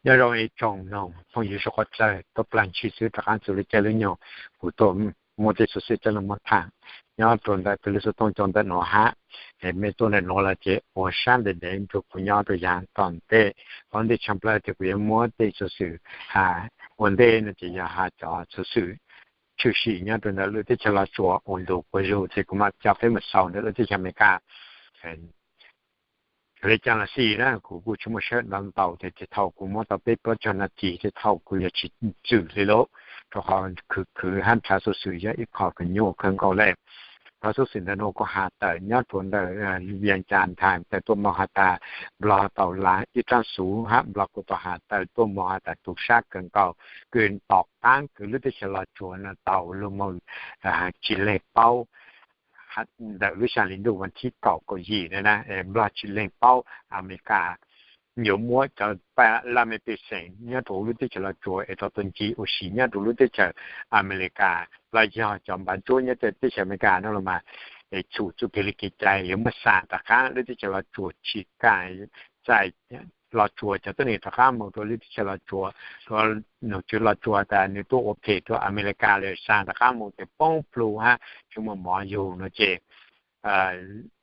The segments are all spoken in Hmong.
Nyob zoo ib tsoom mloog phooj ywg suav qhov txawj tuaj plag ntshis xwb rov qaab txug lub caij lub nyoog kuv tuaj muab tej xuv xwm coj lug muab tham nyob rua ntawm peb lub xov tooj cov ntawm nuav hab. Mej tuaj ntawm nuav lawm ces ua sab ntev ntev nrug kuv nyob rua yav tom ntej. Qhov ntej tshaj plawg ces kuv yuav muab tej xuv xwm has ua ntej no ces yog has cov xuv xwm tshwm sim nyob rua ntawm lub teb chaws Los Tsuas ua ntu quas zug ces kuv mam coj peb mus xaus ntawm lub teb chaws Amelikas. Le caag los xij na kuv kuj tsi muaj sij hawm ntau ntau tes thaum kuv muab tau peb plaub caug nas this tes thaum kuv yuav tsi txwm le lawm, rua qhov khwv khwv hab nrhav xuv xwm yog ib qho kws nyuaj kawg nkaus le. Qhov xuv xwm ntawm nuav kuj has tawm nyob rua ntawm Vias Cas Times tawm tuaj moog has tas Nplog tau lav ib raab xuv hab Nplog kuj tau has tawm tuaj moog has tas tu sab kawg nkaus kws tom qaab kws lub teb chaws Los Tsuas no tau lug moog tsi leeg paub ntawm lub xyaa hli ntuj vas thib kaum kaum yim na, Nplog tsi leeg paub Amelikas yuav muab cov laj mej pej xeem nyob rua huv lub teb chaws Los Tsuas es tau tuaj nce ua si nyob rua lub teb chaws Amelikas los yog cov npav ntsuab nyob teb chaws Amelikas no los mas, txhum txuj kev li kev cai yuav muab xaa rov qaab lub teb chaws Los Tsuas tsi kam txais Los Tsuas cov tuab neeg rov qaab moog rua lub teb chaws Los Tsuas, rua nom tswv Los Tsuas tas nwg tuaj ua phem rua Amelikas lawm xaa rov qaab moog tes poob plhu hab tsi muaj mov yug no ces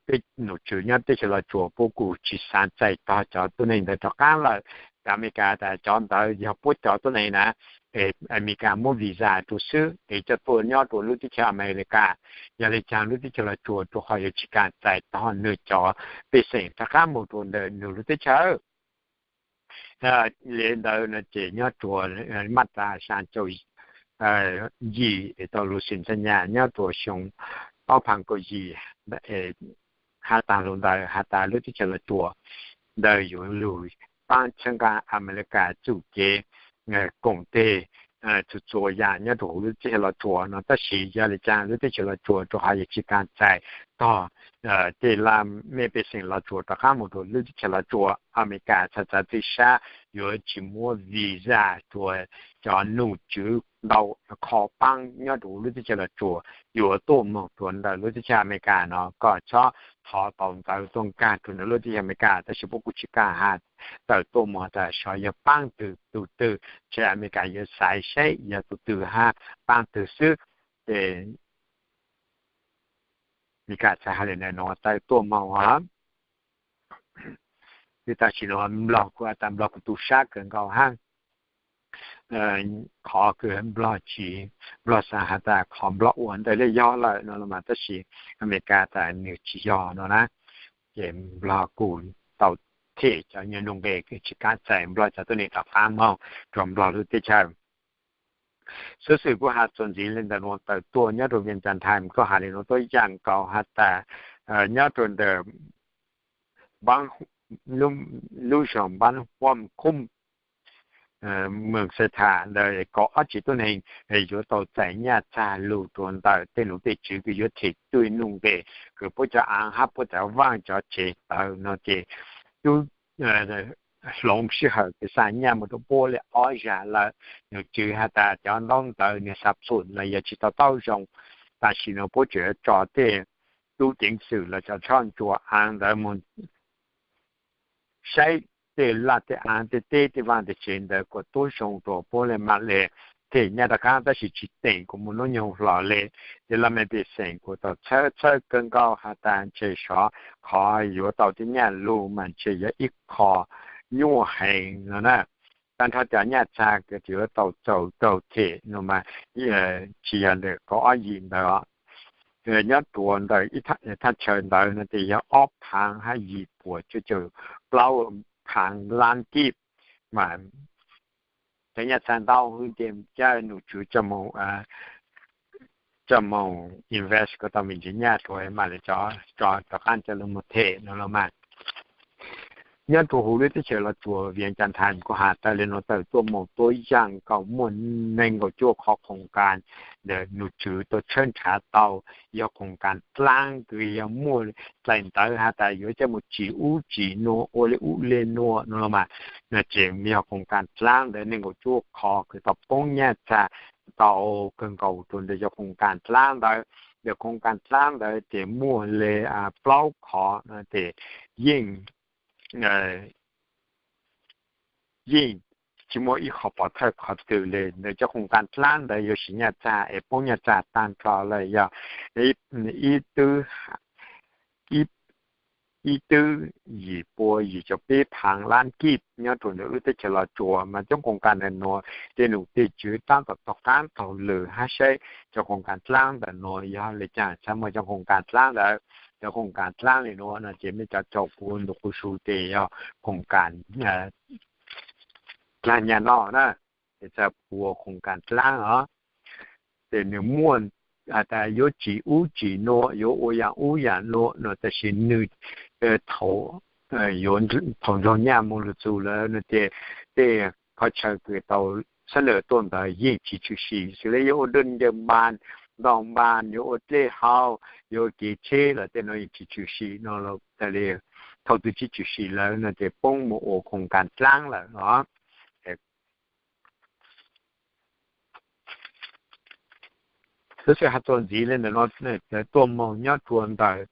peb nom tswv nyob teb chaws Los Tsuas puab kuj tsi xaa txais tog cov tuab neeg ntawd rov qaab lawm. Amelikas tas cov ntawd yog puab cov tuab neeg na, Amelikas muab visa rua xwb es coj tuaj nyob rua lub teb chaws Amelikas. Yog le caag lub teb chaws Los Tsuas rua qhov yuav tsi kam txais tog nwg cov pej xeem rov qaab moog rua ntawm nwg lub teb chaws. Le ntawd no ces nyob rua maj tas xyaa caum yim es tau lug xim ntxaaj nyaj nyob rua xyoo ob phav kaum yim has tas lug ntawd has tas lub teb chaws Los Tsuas ntawd yuav lug paab txhawb nqaa Amelikas txuj kev koom teg txhua txhua yaam nyob rua huv lub teb chaws Los Tsuas no. Tab sis yog le caag lub teb chaws Los Tsuas rua qhov yuav tsi kam txais tog tej laj mej pej xeem Los Tsuas rov qaab moog rua lub teb chaws Los Tsuas, Amelikas txhad txav txij sab yuav tsi muab visa rua cov nom tswv ntau qho paab nyob rua huv lub teb chaws Los Tsuas yuav tuaj moog rua ntawm lub teb chaws Amelikas no kom txhob thov tau ntawv tuaj nkaag rua ntawm lub teb chaws Amelikas. Tab sis puab kuj tsi kam has tawm tuaj moog tas xyov yog paab twg tug twg, ntshe Amelikas yuav xaiv saib yog tug twg hab paab twg xwb. Ces Amelikas txhad has le ntawm nuav tawm tuaj moog os. Tam sim nuav Nplog kuj has tas Nplog kuj tu sab kawg nkaus hab. Qhov kws Nplog tsi, Nplog xav has tas qhov Nplog ua ntawd le yog lawm no los mas tab sis Amelikas tas nwg tsi yog no na. Ces Nplog kuj tau them cov nyuas nuj nqes kws tsi kam txais Nplog cov tuab neeg rov qaab moog rua Nplog lub teb chaws. Xuv xwm kuj has txuas ntxiv le ntawm nuav tawm tuaj nyob rua Vias Cas Times kuj has le nuav tuab yaam nkaus has tas nyob rua ntawm lub zog Npab Huam Khum, Moos Xais Tham ntawd kaum ob tsev tuab neeg yuav tau txais nyaj txag lug rua ntawm tej nom tej tswv kws yuav them tuj nuj nqes kws puab cov aav hab puab cov vaaj cov tsev tawv no ces tub hloov sij hawm kws xa nyaj moog rua puab le ob zag lawm. Nom tswv has tas cov ntaub ntawv nwg xab phum los yog tsi tau taub zoo. Tam sim nuav puab tseem yuav tso tej tub ceev xwm los cov tshoob ntsuam aav ntawd moog saib tej laj tej aav tej teb tej vaaj tej tsev ntawd kuas tub zoo rua puab le mam le them nyaj rov qaab, tab sis tsi teem kuas moog nub nyoog hlo le. Ces laj mej pej xeem kuas tau txhawb txhawb kawg nkaus has tas ntshe xyov qhov yuav tau tej nyaj lug mas ntshe yog ib qho nyuaj heev no na. Tag nrho cov nyaj txag kws yuav tau txaus raug them no mas tsi yog ntawm kaum ob yim ntawd. Nyob rua ntawm thaj chaw ntawd no tes yog ob phaav hab yim puas cuaj caum plaub phaav lab kib mas cov nyaj txag ntau hwv ces coj nom tswv coj moog invest kuas tau me ntsis nyaj rua mam le tso rov qaab coj lug moog them no los mas. Nyob rua huv lub teb chaws Los Tsuas Vias Cas Times kuj has tawm le nuav tawm tuaj moog tuab yaam nkaus muaj neeg nkaum cuaj qhov khoom kas ntawm nom tswv tau tshawb nrhav tau, yog khoom kas dlaab kws yog muaj dlaim ntawv has tas yuav coj moog tsim ub tsim nuav ua le ub le nuav no los mas, no ces yog khoom kas dlaab ntawd neeg nkaum cuaj qhov kws tau poob nyaj txag tau kawg nkaus rua ntawm yog khoom kas dlaab ntawd. Ntawm khoom kas dlaab ntawd ces muaj le plaub qhov no ces yeej, yeej tsis muaj ib qho pov thawj qhov twg li. Ntawm cov khoom kas dlaab ntawd yuav sim nyaj txag es poob nyaj txag taag nrho lawm yog ib tw ib twb yim pua yim caum peb phaav lab kib nyob rua ntawm lub teb chaws Los Tsuas, mas cov khoom kas ntawm nuav tej num tej tswv taab tom taug qaab taug lwm hab saib cov khoom kas dlaab ntawm nuav yog le caag txhaj muaj cov khoom kas dlaab ntawd. Cov khoom kas dlaab le nuav no ces mej cov caum kuv ntu quv su ces yog khoom kas dlaag nyaj noj na, es txhaj puas khoom kas dlaab os. Ces nwg muaj has tas yuav tsim ub tsim nuav, yuav ua yaam ub yaam nuav no, tab sis nwg thaum yuav thaum nraug nyaj moog lug txug lawm no ces tej qhov chaw kws tau xab lawm tuaj ntawd yeej tsis tshwm sim, xws le yuav ua dej ncaws npas, ntaus npas, yuav ua dlej hauv, yuav ua kev tsheb los tej no yeej tsis tshwm sim no, tas li thaum twg tsis tshwm sim lawm no ces poob mus ua khoom kas dlaab lawm os. Xov xwm has txuas ntxiv le ntawm no tuaj moog nyob rua ntawm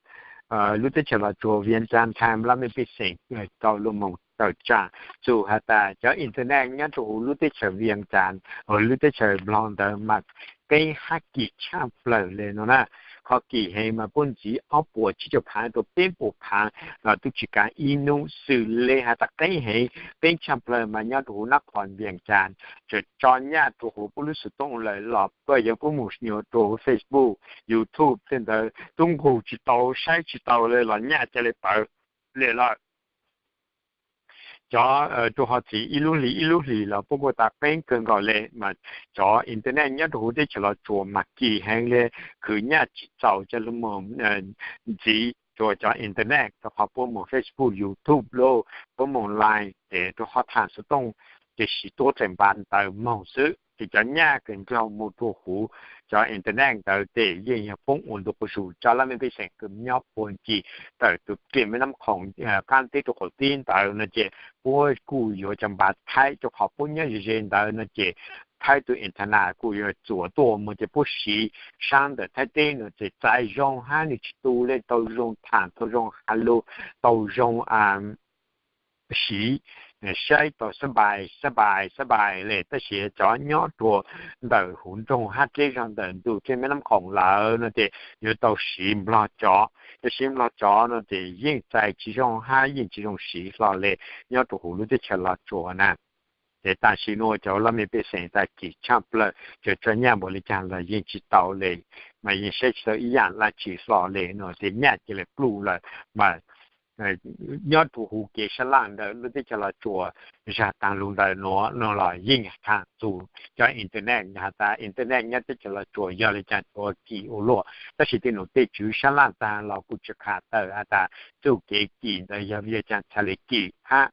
lub teb chaws Los Tsuas Vias Cas Times lab mej pej xeem tau lug moog tawm tsaam txug has tas cov internet nyob rua huv lub teb chaws Vias Cas, lub teb chaws Nplog ntawd mas qeeb hab kim tshaj plawg le no na. Qhov kim heev mas puab ntxiv ob puas tsib caug phaav rua peb puas phaav los tub tsis kaav ib nub, xws le has tas qeeb heev, qeeb tshaj plawg mas nyob rua huv nab qhos Vias Cas, tseem tso nyaj rua huv puab lub xov tooj lawm los koj yuav puab mus nyuam rua huv Facebook, YouTube tej ntawd tub nqug tsis tau saib tsis tau le los nyaj ca le pawg le lawm. Cov rua ho txis ib lub hlis ib lub hlis los puab kuj tas qeeb kawg nkaus le, mas cov internet nyob rua huv teb chaws Los Tsuas mas kim heev le, khwv nyaj tsis txaus ca lug moog ntxiv rua cov internet, rua qhov puab moog Facebook, YouTube lauj, puab moog Line ces rua qhov thaam xov tooj ces siv tuab reem npav ntawd moog xwb, ces cov nyaj kws nrug moog rua huv cov internet ntawd ces yeej yog poob ua ntu quas zus. Cov lab mej pej xeem kws nyob puag ncig ntawm tus riam Meb Nab Khoom qaab teb rua qaum teb ntawd no ces puab kuj yuav cov npav thaib, rua qhov puab nyob ze ze ntawd no ces thaib tus internet kuj yuav txuas tuaj moog ces puab siv saab ntawm thaib teb no ces txais zoo hab nwg tsis tu le, tau zoo thaam, tau zoo has lug, tau zoo siv, saib tau xab npais xab npais xab npais le. Tab sis cov nyob rua ntawm huv nroog hab dleb zog ntawm ntu dlej Meb Nab Khoom lawm no ces yuav tau siv Nplog cov, yuav siv Nplog cov no ces yeej txais tsis zoo hab yeej tsis zoo siv hlo le nyob rua huv lub teb chaws Los Tsuas na. Ces tam sim nuav cov lab mej pej xeem tas kim tshaj plawg, tseem tso nyaj npaum le caag los yeej tsis tau le, mas yeej saib tsis tau ib yaam dlaab tsi hlo le no ces nyaj ca le pluj lawm. Mas nyob rua huv kev sab laj ntawm lub teb chaws Los Tsuas zag taag lug ntawm nuav no los yeej has txug cov internet, has tas internet nyob teb chaws Los Tsuas yog le caag tsuav kim ua luaj, tab sis tej num tej tswv sab laj taag los kuj tsi qha tawm has tas txuj kev kim ntawd yog le caag txhaj le kim hab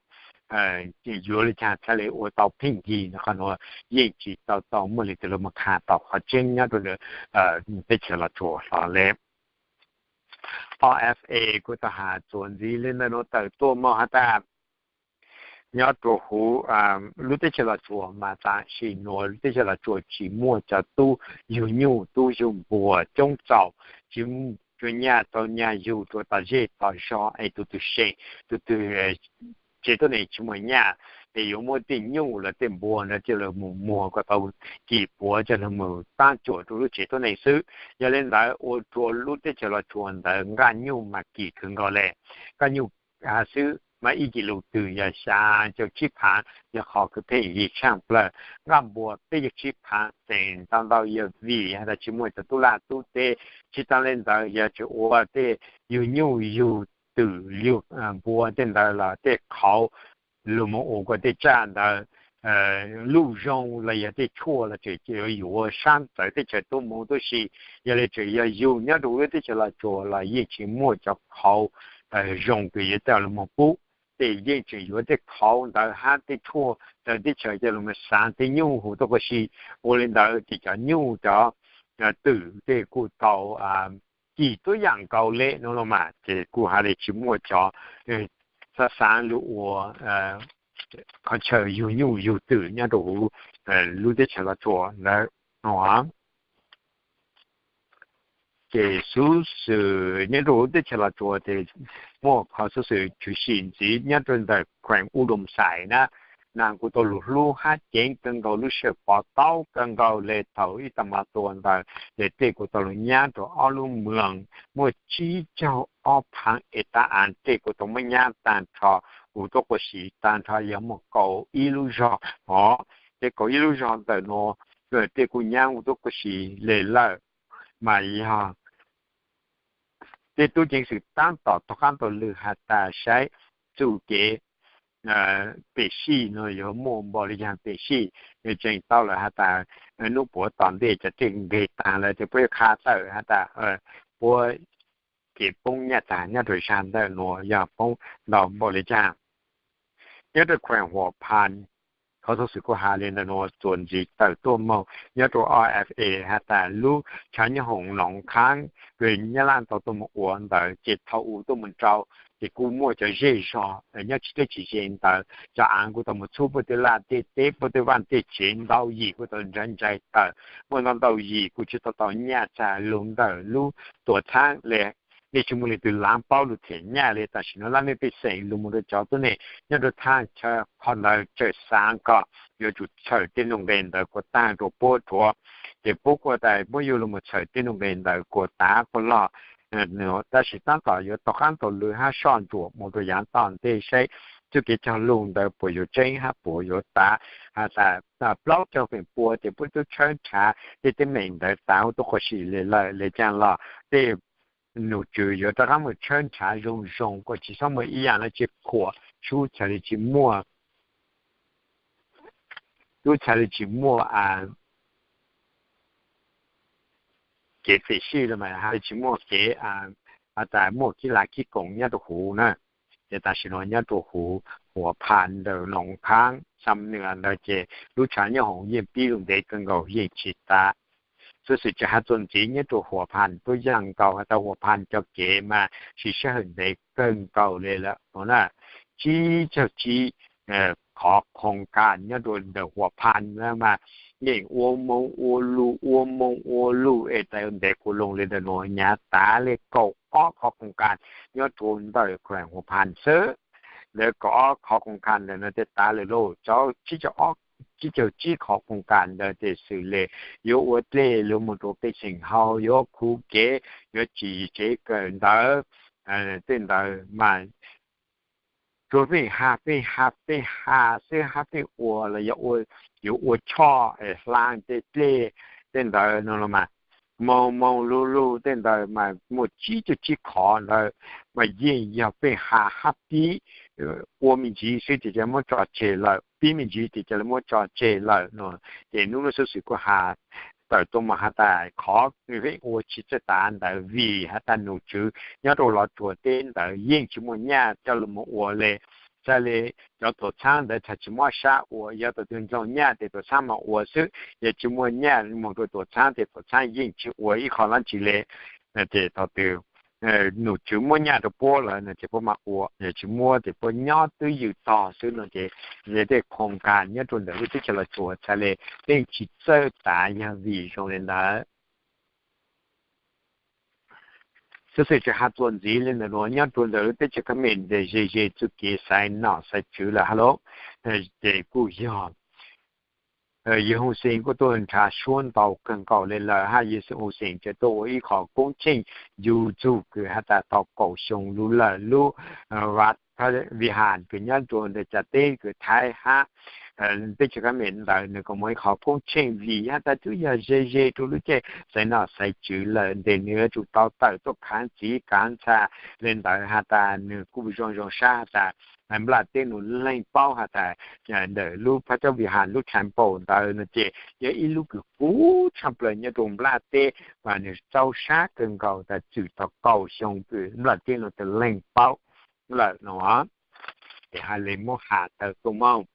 yuav le caag txhaj le ua tau pheej yig no, qhov nuav yeej tsis tau tau muaj le tug lug moog qha tau qhov tseeb nyob rua ntawm teb chaws Los Tsuas hlo le. O F A kuj tau has txuas ntxiv le ntawm nuav tawm tuaj moog has tas nyob rua huv lub teb chaws Los Tsuas mas tam sim nuav lub teb chaws Los Tsuas tsis muaj cov tub yug nyuj tub yug npua coob txaus, tsis muaj nyaj tau nyaj yug rua tom zej tom zog es tug twg seem, tug twg tsev tuab neeg tsis muaj nyaj, es yuav muab tej nyuj los tej npua ntawd coj lug mus muag kom tau kim puav coj lug mus taab cuam rua lub tsev tuab neeg xwb. Yog le ntawd ua rua lub teb chaws Los Tsuas ntawd nqaj nyuj mas kim kawg nkaus le. Nqaj nyuj xwb mas ib kis lus twg yog xya caum tsib phaav, yog qhov kws pheej yig tshaj plawg. Nqaj npua peb caug tsib phaav, tseem ntau ntau yog vim has tas tsis muaj cov tub laj tub teb. Tsis taag le ntawd yog tseem ua tej yug nyuj yug twm yug npua tej ntawd los tej qhauv lug moog ua kuas tej tsaj ntawd luj zoo los yog tej tshuaj los tseem yuav yuav sab ntxawv teb chaws tuab moog tuab si. Yog le tseem yog yug nyob rua huv lub teb chaws Los Tsuas los yeej tsis muaj cov qhauv zoo kws yuav coj lug moog pub, ces yeej tseem yuav tej qhauv ntawd hab tej tshuaj ntawd teb chaws coj lug moog xaav tej nyuj huv tuab quas si. Ua le ntawd ces cov nyuj cov twm tej kuj tau kim tuab yaam nkaus le no los mas ces kuj has le tsis muaj cov xaav xaav lug ua qhov chaw yug nyuj yug twm nyob rua huv lub teb chaws Los Tsuas ntawd no. Ces xuv xwm nyob rua huv teb chaws Los Tsuas ces muaj qhov xuv xwm tshwm sim ntxiv nyob rua ntawm kheem U Doo Xais na. Nag kuj tau lug hlub hab ceev kawg nkaus, lub sij hawm pov tau kawg nkaus le thaum ib tag mas tua ntawd ces tej kuj tau lug nyab rua ob lub moos muaj tsib caug ob phaav es tav aav tej kuj tau muab nyab taag nrho, kuj tuab quas si taag nrho yog muaj kaum ib lub zog os. Ces kaum ib lub zog ntawm nuav tej kuj nyab kuj tuab quas si le lawm, mas yog tej tub ceev xwm taab tom taug qaab taug lw has tas saib txuj kev pem sij no yuav muaj npaum le caag pem sij, tseem tau lawm has tas nub puav tom ntej cov tej nqeg taag lawm ces puab yuav qha tawm has tas puab kev poob nyaj taag nyob rua zag ntawm nuav yog poob ntau npaum le caag. Nyob rua khueem Huam Phas, qhov txuj xwm kuj has le ntawm nuav txuas ntxiv tawm tuaj moog nyob rua O F A has tas lub tshav nyob hoom Noov Khaab, Nyab Laj tau tuaj moog ua ntawd ces thaum u tuaj moog rau ces kuj muaj cov zej zog nyob tsis deb tsis ze ntawd, cov aav kuj tau moog txhub puab tej laj tej teb, puab tej vaaj tej tsev ntau yim kuj tau ntsaiv ntsaiv tawm, muaj ntau ntau yim kuj tsi tau tau nyaj txag lug ntawm lub tuam txhaab le. Yeej tsis muaj leej twg laav paub lug them nyaj le. Tam sim nuav laj mej pej xeem lug moog rua cov tuab neeg nyob rua thaaj chaw qhov ntawd txawm xaav kom yuav tsum txhawm tej nuj nqes ntawd kuas taag rua puab dlua, ces puab kuj tas muab yug lug moog txhawm tej nuj nqes ntawd kuas tav kuas lug. Tab sis taab tom yuav taug qaab taug lw hab soj ntsuam moog rua yaav tom ntej saib txuj kev cog lug ntawd puas yuav tseeb hab puas yuav tav. Has tas plaub caug feem pua ces puab tub tshawb nrhav tej teeb meem ntawd tav huv tuab quas si le lawm le caag los tej num tswv yuav rov qaab moog tshawb nrhav zoo zoo kuas tsi xob muaj ib yaam le tsi khuam, tub txhad le tsi muaj, tub txhad le tsi muaj kev pem sij le mas has le tsi muaj kev has tas muaj kib lav kib koom nyob rua huv na. Ces tam sim nuav nyob rua huv Huam Phas ntawm Noov Khaab Xam Nuas ntawd ces lub tshav nyob hoov yeej pib lug ntev kawg nkaus yeej tsis tav. Xuv xwm tsi has txuas ntxiv nyob rua Huam Phas tuab yaam nkaus has tas Huam Phas cov kev mas siv sij hawm ntev kawg nkaus le lawm na. Tsib caug tsib qhov khoom kas nyob rua ntawm Huam Phas mas yeej ua moo ua lug ua moo ua lug es tas ntev kuas lug le ntawm nuav nyav tav le kaum ob qhov khoom kas nyob rua ntawm khueem Huam Phas xwb. Ntawd kaum ob qhov khoom kas ntawm nuav tes tav lawm lauj. Cov tsib caug tsib qhov khoom kas ntawd tes xwm le yuav ua dlej lug moog rua pej xeem hau, yuav khuv kev, yuav tsim tsev kawm ntawv, tej ntawd mas rua pheej has pheej has pheej has xwb hab pheej ua los yog yuav ua choj es hlaa tej dlej tej ntawd no los mas moo moo lug lug tej ntawd mas muaj tsib caug tsib qhov ntawd mas yeej yog pheej has hab pib ua me ntsis xwb tes cia muab tso tseg lawm, pib me ntsis tes cia muab tso tseg lawm no. Ces nub nuav xuv xwm kuj has tawm tuaj moog has tas qhov pheej ua tsis txawj tav ntawd vim has tas num tswv nyob rua Los Tsuas teb ntawd yeej tsis muaj nyaj coj lug moog ua le. Txhad le cov tuam txhaab ntawd txhad tsis muaj sab ua, yog tau tug ntsoog nyaj tes tuam txhaab moog ua xwb, yog tsis muaj nyaj moog rua tuam txhaab tes tuam txhaab yeej tsis ua ib qho dlaab tsi le. Ces thaum twg num tswv muab nyaj rua puab lawm no ces puab mam ua, yog tsis muab ces puab nyob twb ywm tog xwb no ces tej khoom kas nyob rua ntawm lub teb chaws Los Tsuas txhad le yeej tsis txawj tav yog vim zoo le ntawd. Xuv xwm tsi has txuas ntxiv le ntawm nuav nyob rua ntawm lub teb chaws Kab Mem tes ze ze txuj kev xaiv nom xaiv tswv lawm hab lauj. Ces kuj yog Yawg Hu Xees kuj tuaj nrhav suab ntau kawg nkaus le lawm hab Yawg Hu Xees tseem tuaj ua ib qho koob tsheej yug txug kws has tas tau kaum xyoo lug lawm lub Vaj Vihan kws nyob rua ntawm tsav teb kws Thaib hab teb chaws Kab Mem ntawd nws kuj muaj ib qho koob tsheej vim has tas twb yog ze ze rua lub caij xaiv nom xaiv tswv lawm tes nws yuav tsum tau tawm tuaj kaav txiv kaav ntxhais le ntawd has tas nws kuj zoo zoo sab has tas nplaj teb nws leej paub has tas ntawm lub Vaj Vihan lub temple ntawd no ces yog ib lub kws kub tshaj plaws nyob rua nplaj teb mas nws txaus sab kawg nkaus tas txwm tau kaum xyoo kws nplaj teb nws tes leej paub lawm no. Ces has le muab has tawm tuaj moog.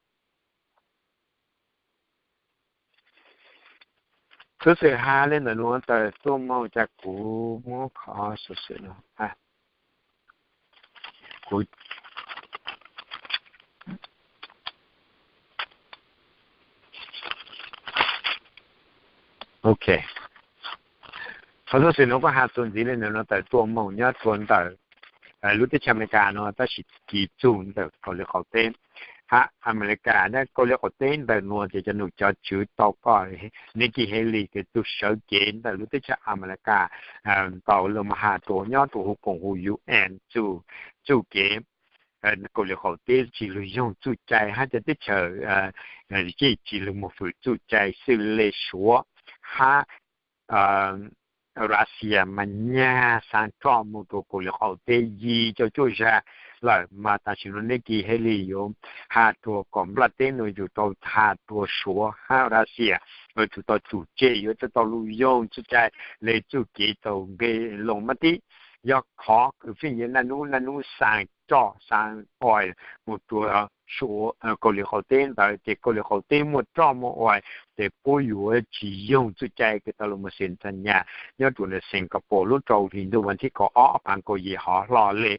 Xuv xwm has le ntawm nuav tawm tuaj moog cas kuv muab qhov xuv xwm no kuv, ok, qhov xuv xwm nuav kuj has txuas ntxiv le ntawm nuav tawm tuaj moog nyob rua ntawm lub teb chaws Amelikas no tab sis kis txug ntawm Kaus Lim qaum teb. hab Amelikas na, Kauslim Qaum Teb ntawm nuav ces cov nom cov tswv tau kom Nikki Haley kws tug sawv cev ntawm lub teb chaws Amelikas tau los has rua nyob rua huv koom huv UN txuj kev Kauslim Qaum Teb tsi lug yoog txuj cai hab cov teb chaws yeej tsi lug moog fwm txuj cai xws le Suav hab Russia mas nyag xaa roj moog rua Kauslim Qaum Teb yim caum cuaj zag lawm mas tam sim nuav Nikki Haley yuav has rua kom nplaj teb nuav yuav tsum tau has rua Suav hab Russia yuav tsum tau tsum tseg, yuav tsum tau lug yoog txuj cai le txuj kev tau nqe loo mab tib. Yog qhov kws fij yog naj nub naj nub xaa roj xaa oil moog rua Kauslim Qaum Teb ntawd ces Kauslim Qaum Teb muaj roj muaj oil ces puab yuav tsi yoog txuj cai kws tau lug moog xeem tag nyag nyob rua ntawm Singapore lub rau hli ntuj vas thib kaum ob phav kaum yim hov hlo le.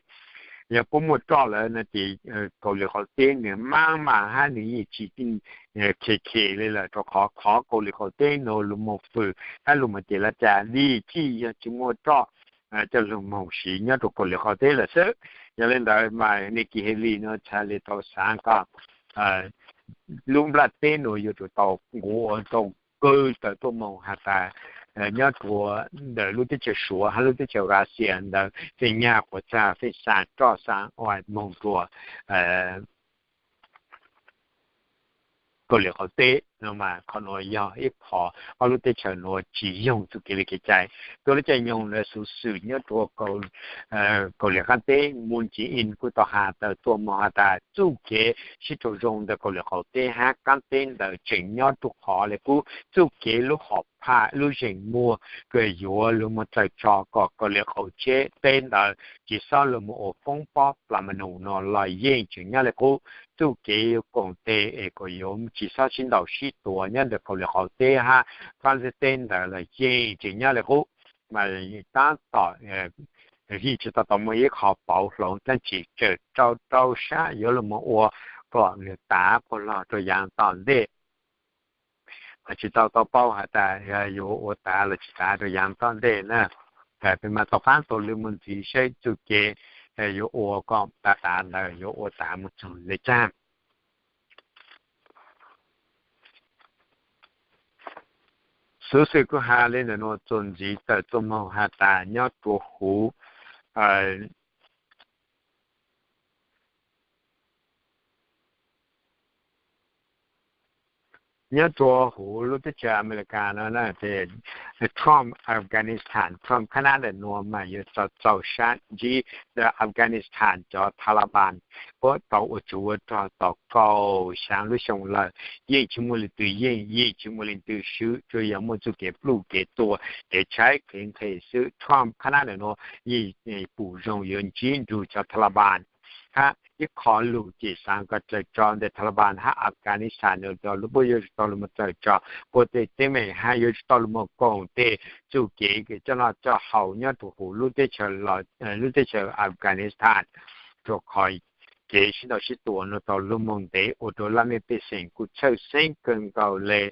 Yog puab muaj roj lawm no ces Kauslim Qaum Teb nwg maab mas hab nwg yeej tsi khe khe le lawm rua qhov qhov Kauslim Qaum Teb nuav lug moog fwm hab lug moog ces laj ca li txij yog tsi muaj roj coj lug moog siv nyob rua Kauslim Qaum Teb lawm xwb. Yog le ntawd mas Nikki Haley nuav txhad le tau xaav kom lub nplaj teb nuav yuav tsum tau nquav tau kawg tawm tuaj moog has tas nyob rua ntawm lub teb chaws Suav hab lub teb chaws Russia ntawd fij nyag quas txag fij xaa roj xaa oil moog rua Kauslim Qaum Teb no mas qhov nuav yog ib qho ob lub teb chaws nuav tsi yoog txuj kev li kev cai. Tuab lub caij nyoog ntawd xuv xwm nyob rua Kauslim Qaab Teb Moon Jae-in kuj tau has tawm tuaj moog has tas txuj kev sib raug zoo ntawm Kauslim Qaum Teb hab Qaab Teb ntawd tseem nyob rua qhov le kub txuj kev lub hom phaj lub zeem muag kws yuav lug moog raws tso kom Kauslim Qaum Teb ntawd tsi xob lug moog ua foob pob plas ma nus no los yeej tseem nyob le kub. Txuj kev koom tes es kom yuav tsi xob sib ntaus sib tua nyob ntawm Kauslim Qaum Teb hab Qaab Teb ntawd los yeej tseem nyob le kub. Mas tab tom yeej tsi tau tau muaj ib qho pauv hloov dlaab tsi tseem rau rau sab yuav lug moog ua kom nwg tav puag lug rua yaav tom ntej. Mas tsi tau tau paub has tas yuav ua tav los tsi tav rua yaav tom ntej na. Peb mas tom qaab tau lug moog ntxiv saib txuj kev yuav ua kom tav tav ntawd yuav ua tav moog txug le caag. Xuv xwm kuj has le ntawm nuav txuas ntxiv tawm tuaj moog has tas nyob rua huv nyob rua huv lub teb chaws Amelikas no, Trump Afghanistan, Trump khab nab ntawm nuav mas yuav tau txaus sab ntsib ntawm Afghanistan cov Taliban puab tau ua tsov ua rog tau kaum xyaa lub xyoo lawm, yeej tsi muaj leej twg yeej, yeej tsi muaj leej twg swb, tsuas yog muaj txuj kev pluj kev tua, kev tshaib kev nqhis xwb. Trump khab nab ntawm nuav yeej pum zoo yuav ntsib nrug cov Taliban hab ib qho lug cim xaav kom raws tso ntawm Taliban hab Afghanistan no, puab yuav tau lug moog raws tso puab tej teeb meem hab yuav tau lug moog koom tes txuj kev coj noj coj haus nyob rua huv lub teb chaws, lub teb chaws Afghanistan, rua qhov kev sib ntaus sib tua no tau lug moog ntev ua rua laj mej pej xeem kuj txhawj xeeb kawg nkaus le.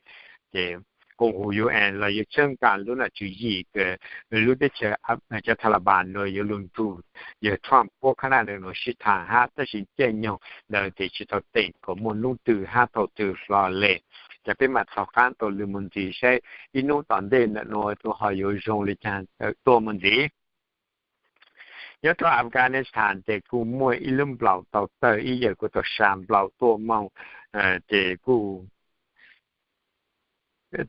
Ces koom huv UN los yuav txhawb nqaa lub nam tswv yim kws lub teb chaws, cov Taliban no yuav lug nrug yawg Trump puab khab nab ntawm nuav sib thaam hab tab sis caij nyoog ntawd ces tsi tau teem kom muaj nub twg hab thaus twg hlo le. Ces peb mam tom qaab tau lug moog ntxiv saib ib nub tom ntej ntawm nuav tub ho yuav zoo le caag tawm tuaj moog ntxiv. Nyob rua Afghanistan ces kuj muaj ib lub nplaum tau tawg, ib yawg kuj tau sa nplaum tuaj moog, ces kuj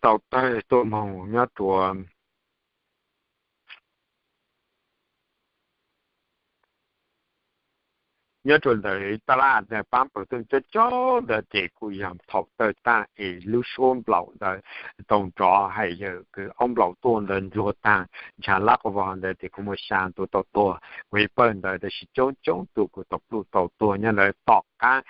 tau tawg tuaj moog nyob rua nyob rua ntawm taj laj paab pawg tuaj coob coob ntawd ces kuj yog thaum tawg taag es lub suab nplaum ntawd tau nrov hais yawg kws aub nplaum tuaj ntawd ntsuag taag, ntsha lab quas vog ntawd ces kuj muaj xyaa tug tau tuag, kuj ib pawg ntawd tab sis coob coob tug kuj tau pluj tau tuag nyob ntawd. Tom qaab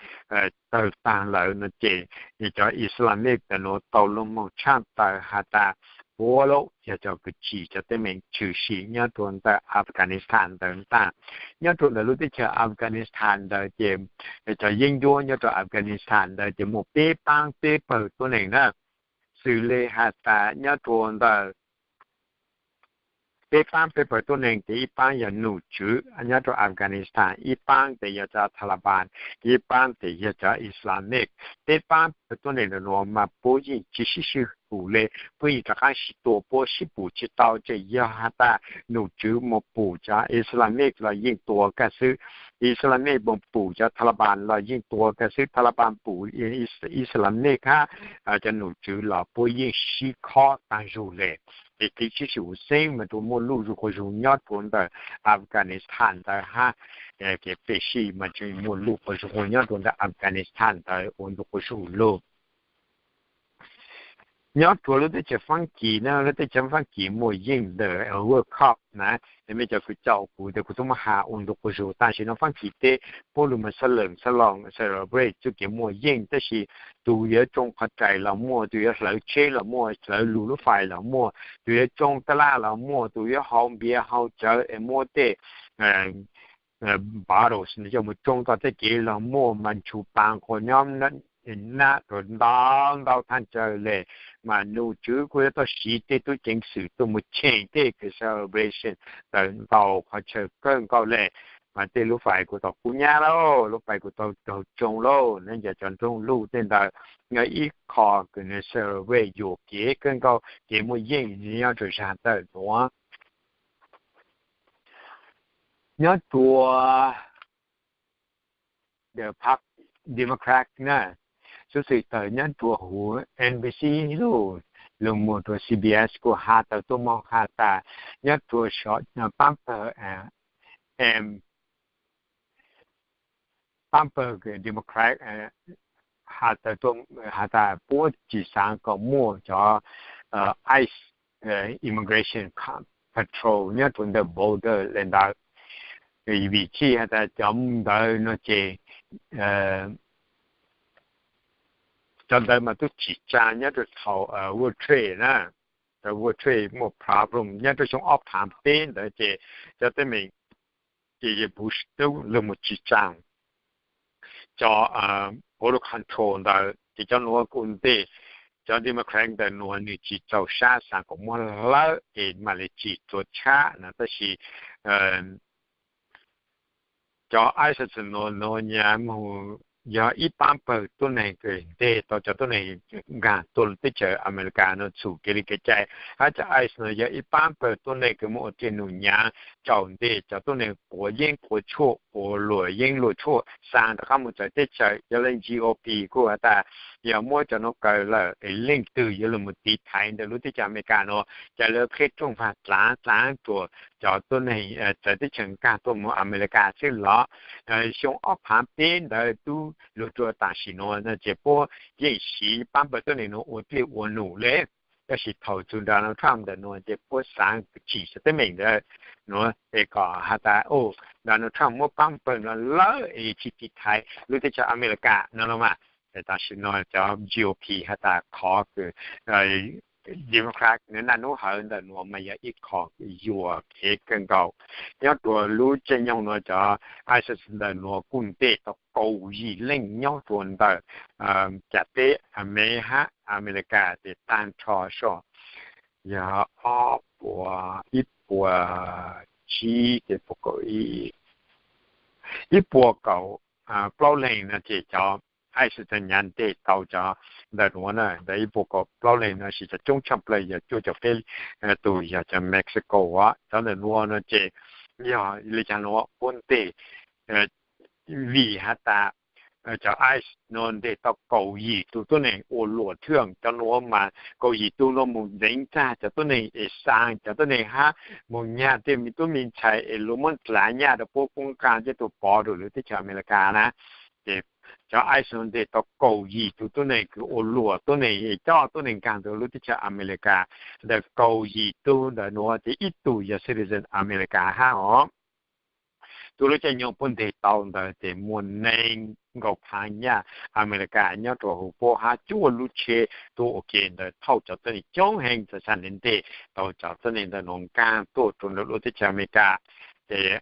tawg taag lawm no ces cov Islamic ntawm nuav tau lug moog tshaj tawm has tas puab lub yog cov kws tsim cov teeb meem tshwm sim nyob rua ntawm Afghanistan ntawd ntaag. Nyob rua ntawm lub teb chaws Afghanistan ntawd ces cov yeeb ncuab nyob rua Afghanistan ntawd ces muaj peb paab peb pawg tuab neeg na, xws le has tas nyob rua ntawm Peb paab peb pawg tuab neeg tes ib paab yog nom tswv nyob rua Afghanistan, ib paab tes yog cov Taliban, ib paab tes yog cov Islamic. Peb paab pawg tuab neeg ntawm nuav mas puab yeej tsi sib sib pum le, puab yeej rov qaab sib tua, puab sib pum tsi tau, tseem yog has tas nom tswv moog pum cov Islamic los yeej tua kag xwb. Islamic moog pum cov Taliban los yeej tua kag xwb, Taliban pum Islamic hab cov nom tswv los puab yeej sib khob taag zug le. Ces kev sib sib pum xeeb mas tsuas muaj luj zuj quas zug nyob rua ntawm Afghanistan ntawd hab. Kev peb sib mas tsuas muaj luj quas zug nyob rua ntawm Afghanistan ntawd ua ntu quas zug lug. Nyob rua lub teb chaws Faab Kis na, lub teb chaws Faab Kis muaj yeej ntawm World Cup na, mej cov kws caum kuv tes kuv tub muab has ua ntu quas zug. Tam sim no Faab Kis teb puab lug mas xa leem xa loos celebrate txuj kev muaj yeej, tab sis tug yuav tsoo qhov rais los muaj, tug yuav hlawv tsheb los muaj, hlawv lug lub fais los muaj, tug yuav tsoo taj laj los muaj, tug yuav haus npias haus cawv es muab tej bottles coj mus tsoo txoj tej kev los muaj, mas nchu paas quas nyob nab rua ntau ntau thaj chaw le. Mas nom tswv kuj yuav tau siv tej tub ceev xwm tuaj mus cheem tej kws celebration ntawm ntau qhov chaw kawg nkaus le. Mas tej lub fais kuj tau kub nyab lauj, lub fais kuj tau raug tsoo lauj, nyob ntawm cov nroog luj tej ntawd. Yog ib qho kws nws celebrate yuam kev kawg nkaus, kev muaj yeej nyob rua zag ntawm nuav. Nyob rua the Democrat na, xuv xwm tawm nyob rua huv NBC lauj, lug moog rua CBS kuj has tawm tuaj moog has tas nyob rua paab pawg, paab pawg Democrat has tawm tuaj has tas puab tsi xaav kom muaj cov ICE, Immigration Patrol nyob rua ntawm border le ntawd. Vim tsi has tas cov ntawd no ces cov ntawd mas tub tsim tsaa nyob rua thaum World Trade na, thaum World Trade muaj problem nyob rua xyoo ob phaav peb ntawd ces cov teeb meem ces Bush tub lug moog tsim tsaa cov border control ntawd ces cov nuav kuj ntej, cov Democrat ntawm nuav nwg tsi txaus sab, xaav kom muab hlawv es mam le tsim txhua tshab na. Tab sis cov ICE nuav, nuav nyam moog yog ib paab pawg tuab neeg kws nteg tau cov tuab neeg nkaag tuaj lub teb chaws Amelikas nuav txhum kev li kev cai, hab cov ICE nuav yog ib paab pawg tuab neeg kws muaj ua dlej num nyaav tsaum nteg cov tuab neeg quav yeeb quav tshuaj, quav luam yeeb luam tshuaj, xaa rov qaab moog txawv teb chaws. Yog le GOP kuj has tas yog muab cov nuav kaw lawm es leej twg yuav lug moog tiv thaiv ntawm lub teb chaws Amelikas nuav, ca le qheb rooj vag dlaav dlaav rua cov tuab neeg txawv teb chaws nkaag tuaj moog Amelikas xwb los. Xyoo ob phaav peb ntawd tub lug rua tam sim nuav no ces puab yeej siv paab pawg tuab neeg nuav ua dlej ua num le. Tab sis thaum txug Donald Trump ntawm nuav ces puab xaav tsim cov teeb meem ntawd nuav es kom has tas Donald Trump muab paab pawg nuav lawm es tsi tiv thaiv lub teb chaws Amelikas no los mas. Tam sim no cov GOP has tas qhov kws Democrat nwg naj nub hawv ntawm nuav mas yog ib qho yuam kev kawg nkaus. Nyob rua lub caij nyoog nuav cov ISIS ntawm nuav kuj nteg tau kaum yim leej nyob rua ntawm Cas Teb, Amelikas hab Amelikas tes taag nrho soj yog ob puas, ib puas tsib, ib puas kaum plaub leeg no ces cov ISIS nyam nteg tau cov ntawm nuav na, ntawm ib puas kaum plaub leeg no ces cov coob tshaj plawg yog cuaj caum peb tug yog cov Mexico os. Cov ntawm nuav no ces yog li cas nuav puab nteg vim has tas cov ICE nuav nteg tau kaum yim tug tuab neeg ua luam thwj, cov nuav mas kaum yim tug nuav mus ntxeev txag cov tuab neeg es xaa cov tuab neeg hab mus nyag tej me tub me ntxhais es luag muab dlaav nyaj rua puab kuj nqaa tej tug pov rua lub teb chaws Amelikas na. Ces cov ICE nuav nteg tau kaum yim tug tuab neeg kws ua luam tuab neeg es coj tuab neeg nkaag rua lub teb chaws Amelikas. Ntawm kaum yim tug ntawm nuav ces ib tug yog citizen Amelikas hab os. Tug lub caij nyoog puab nteg tau ntawd ces muaj neeg nkaum phaav nyaj Amelikas nyob rua huv puab hab cuaj lub tsheb tuaj ua ke ntawd thauj cov tuab neeg coob heev txawm xaa nteg nteg tau cov tuab neeg ntawm nuav nkaag tuaj rua ntawm lub teb chaws Amelikas. Ces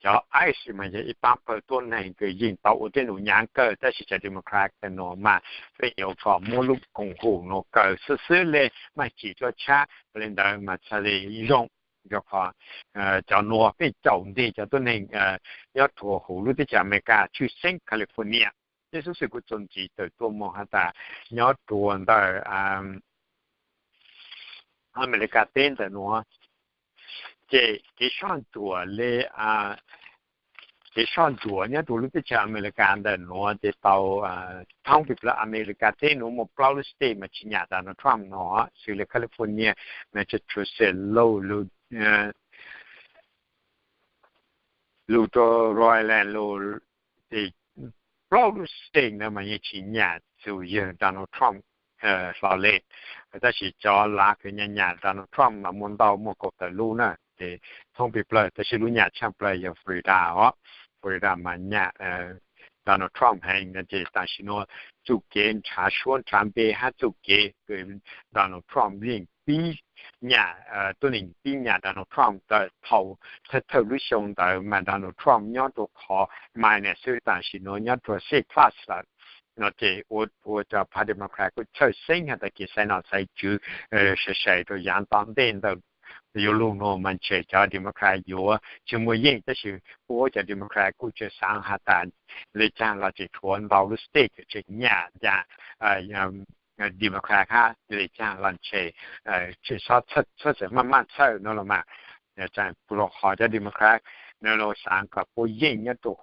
cov ICE mas yog ib pab pawg tuab neeg kws yeej tau ua tej num nyaav kawg, tab sis cov Democrat nuav mas pheej yuav kom muab lub koom haum nuav kaw xwb xwb le, maj tsim tuaj tshab le ntawd mas txhaj le zoo, rau qhov cov nuav pheej caum ntig cov tuab neeg nyob rua huv lub teb chaws Amelikas, tshwj xeeb California. Tej xuv xwm kuv txuas ntxiv tawm tuaj moog has tas nyob rua ntawm Amelikas teb ntawm nuav, ces kev soj ntsuam le kev soj ntsuam nyob rua lub teb chaws Amelikas ntawm nuav ces tau thoob pes plawg Amelikas teb nuav muaj plaub lub state mas tsis nyam Donald Trump no, xws le California, Massachusetts, Louis, Louis, Rhode Island, Louis, ces plaub lub state ntawd mas yeej tsis nyam txug yawg Donald Trump hlo le. Tab sis cov lav kws nyam nyam Donald Trump mas muaj ntau, muaj kaum tawm lub na, ces thoob pes plawg, tab sis lub nyam tshaj plawg yog Florida os. Florida mas nyam Donald Trump heev no ces tam sim nuav txuj kev nrhav suab nrhav npe hab txuj kev kws Donald Trump yeej pib nyam, tuab neeg pib nyam Donald Trump tawm thaum thawj thawj lub xyoo ntawd mas Donald Trump nyob rua qhov minor xwb, tam sim nuav nyob rua C plus lawm no ces ua rua cov phav Democrat kuj txhawj xeeb has tas kev xaiv nom xaiv tswv sai sai rua yaav tom ntej ntawm yuav lug nuav mas ntshe cov Democrat yuav tsis muaj yeej, tab sis puab cov Democrat kuj tseem xaav has tas le caag los tseem tshuav ntau lub state kws tseem nyam nyam Democrat hab, le caag los ntshe tseem xob txhawj, txhawj txawm maj maj txhawj no los mas, rua qhov cov Democrat no los xaav kom puab yeej nyob rua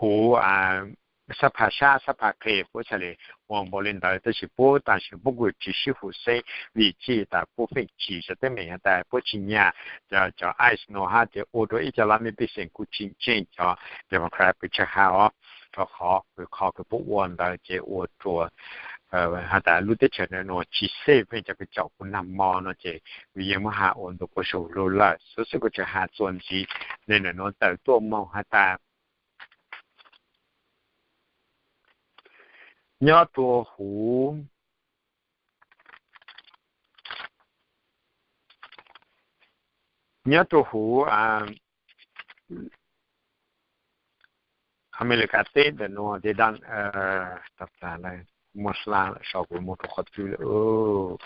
huv, huv xab pha sab xab pha qhe puab txhaj le ua npaum le ntawd, tab sis puab tam sim puab kuj tsis sib hum xeeb vim txhij tas puab pheej tsim cov teeb meem has tas puab tsis nyam cov ICE no hab ces ua rua ib co laj mej pej xeem kuj tsis ntseeg cov Democrat pes tsawg ha os, rua qhov kws qhov kws puab ua ntawd ces ua rua has tas lub teb chaws nuav tsis safe, pheej cov kws caum kuv nag mo no ces kuv yeej muab has ua ntu quas saum lug lawm. Xuv xwb kuv tseem has txuas ntxiv le ntawm nuav tawm tuaj moog has tas nyob rua huv, nyob rua huv Amelikas teb ntawm nuav ces muaj hla lawm, sau kuv moog rua qhov twg lawm.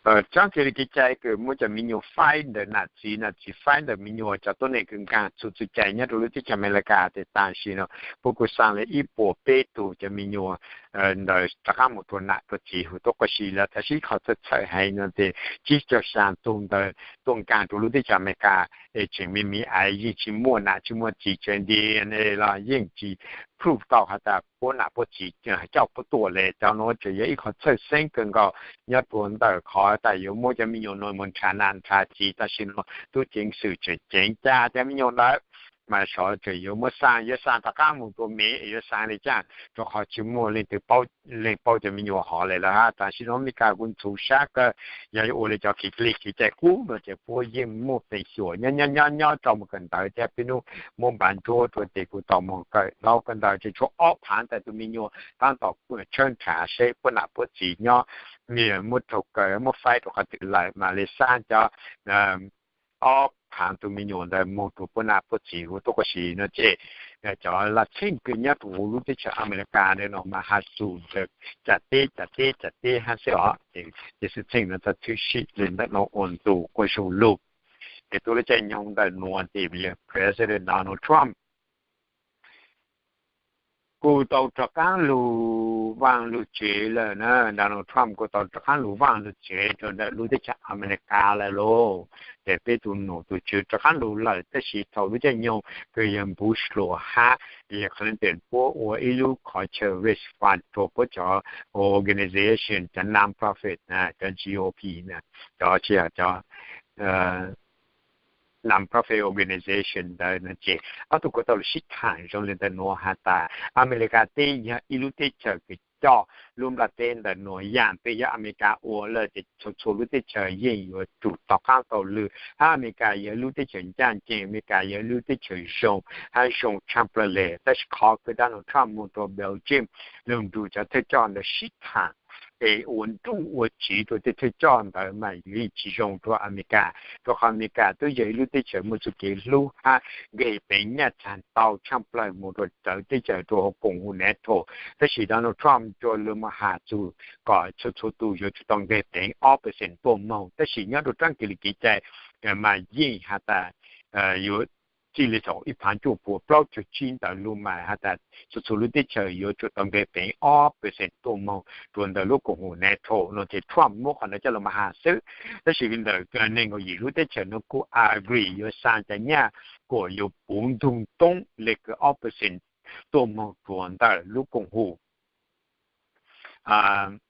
Tsaab txhia le kev cai kws muab cov me nyuam faib ntawm nam txiv, nam txiv faib ntawm me nyuam, cov tuab neeg kws nkaag txhua txhua cai nyob rua lub teb chaws Amelikas ces tam sim no puab kuj xaa le ib puas peb tug cov me nyuam ntawd rov qaab moog rua nam rua txiv huv tuab quas si lawm. Tab sis ib qho txhawj txhawj heev no ces tsib caug xyaa tug ntawd tuaj nkaag rua lub teb chaws Amelikas es tseem me me aiv, yeej tsis muaj nam tsis muaj txiv, tseem nti ne los yeej tsis proof tau has tas puab nam puab txiv coj puab tuaj le. Cov nuav tseem yog ib qho txhawj xeeb kawg nkaus nyob rua ntawm qhov tas yuav muab cov me nyuam nuav moog nrhav nam nrhav txiv. Tam sim no tub ceev xwm tseem ceev ca cov me nyuam ntawd mas sov tseem yuav muab xaa, yuav xaa rov qaab moog rua Mev, yuav xaa le caag, rua qhov tsis muaj leej twg paub, leej paub cov me nyuam hov le lawm hab. Tam sim no Amelikas kuj ntxhuv sab kawg, yog ua le cov kev lig kev cai qub no ces puab yeej muaj feem xyuam nyob nyob nyob nyob rau moog kawm ntawv thiab peb nub muab npav ntsuab rua ces kuv tau moog kawm hlau kawm ntawv ces tshuav ob phaav ntawm tus me nyuam taab tom tshawb nrhav seb puab nam puab txiv nyob, muab raug kaw muab faib rua qhov twg lawm mas le xaa cov ob phaav tus me nyuam ntawd moog rua puab nam puab txiv huv tuab quas si no ces cov laj txheej kws nyob rua huv lub teb chaws Amelikas ntawm no mas has txug cam teb cam teb cam teb hab xwb os. Ces xwm txheej no txhaj tshwm sim le ntawm no ua ntu quas saum lug. Ces tuab lub caij nyoog ntawm nuav ces yog President Donald Trump kuj tau rov qaab lug vaaj lug tsev lawm na. Donald Trump kuj tau rov qaab lug vaaj lug tsev rua ntawm lub teb chaws Amelikas lawm lauj. Ces peb tug nom tug tswv rov qaab lug lawm, tab sis thaum lub caij nyoog kws yawg Bush hluas hab yawg Clinton puab ua ib lub qhov chaw raise fund rua puab cov organization, cov non-profit, cov G O P, cov tsis yog cov non-profit organization ntawd no ces ob tug kuj tau lug sib thaam zoo le ntawm nuav has tas Amelikas teb yog ib lub teb chaws kws coj lub nplaj teb ntawm nuav yaam peb yog Amelikas ua lawm ces txhua txhua lub teb chaws yeej yuav tsum tau qaab tau lw, hab Amelikas yog lub teb chaws ncaaj nceeg, Amelikas yog lub teb chaws zoo hab zoo tshaj plawg le. Tab sis qhov kws Donald Trump moog rua Belgium lug nrug cov thawj coj ntawd sib thaam es ua nruj ua tsiv rau tej thawj coj ntawd mas yeej tsis zoo rau Amelikas, rau qhov Amelikas twb yog ib lub teb chaws muaj txuj kev hlub hab nkeeg peev nyaj txag ntau tshaj plawg mus rau cov teb chaws rau hauv koom haum NATO. Tab sis Donald Trump cua lug mas has txug kom txhua txhua tus yuav tsum tau nkeeg peev ob percent tuaj moog, tab sis nyob rau raab kis lwm kev cai mas yeej has tas yuav txij li thaum ib phav cuaj puas plaub caug tsib ntawd lug mas has tas txhua txhua lub teb chaws yuav tsum tau nkeeg peev ob percent tuaj moog rua ntawm lub koom haum NATO no ces Trump muab qhov ntawd coj lug mas has xwb. Tab sis li ntawm neeg nkaum yim lub teb chaws no kuj agree yuav xa cov nyaj kuas yuav puv ntug toob le kws ob percent tuaj moog rua ntawm lub koom haum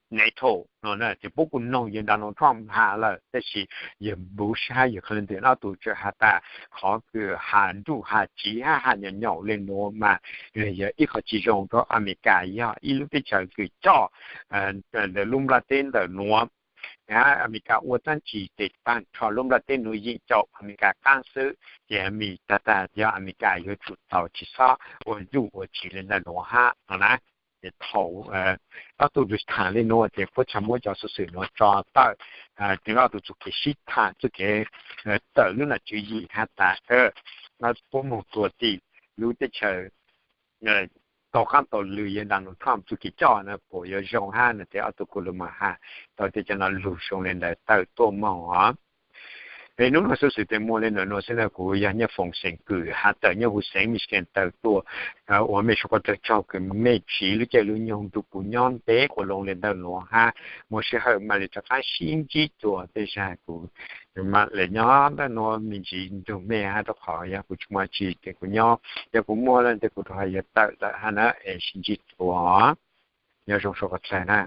NATO no ces puab kuj noog yawg Donald Trump has lawm, tab sis yawg Bush hab yawg Clinton ob tug tseem has tas qhov kws has nruj has tsiv hab has nyom nyaum le nuav mas yog ib qho tsis zoo rau Amelikas, yog ib lub teb chaws kws coj ntawm lub nplaj teb ntawm nuav. Amelikas ua dlaab tsi ces taag nrho lub nplaj teb nuav yeej caum Amelikas qaab xwb, ces tag tag yog Amelikas yuav tsum tau tsis xob ua nruj ua tsiv le ntawm nuav hab no na. Ces thaum ob tug lug thaam le nuav ces puab txhaj muab cov xuv xwm nuav tso tawm, ces ob tug txuj kev sib thaam txuj kev tawm lub nom tswv yim has tas puab moog rua tim lub teb chaws tau qaab tau lw yog Donald Trump txuj kev coj na puas yuav zoo hab no ces ob tug kuj lug mas has tau tej cov no lug zoo le ntawd tawm tuaj moog os. Es nub nuav xuv xwm tes muaj le ntawm nuav xwb na, kuv yog Nyiaj Foom xeem Kwm has tawm nyob huv xeev Michigan tawm tuaj. Ua mej suav qhov tsaug tsaug kws mej siv lub caij lub nyoog nrug kuv nyob ntev quas loo le ntawm nuav hab muaj sij hawm mam li rov qaab sib ntsib dlua tej zag. Kuv mam li nyob ntawm nuav me ntsis nrug mej hab rua qhov yog kuv tsis muaj dlaab tsi ces kuv nyob, yog kuv muaj lawm tes kuv rov yuav tawm lawm hab na. Es sib ntsib dlua, nyob zoo suav qhov txhaj na.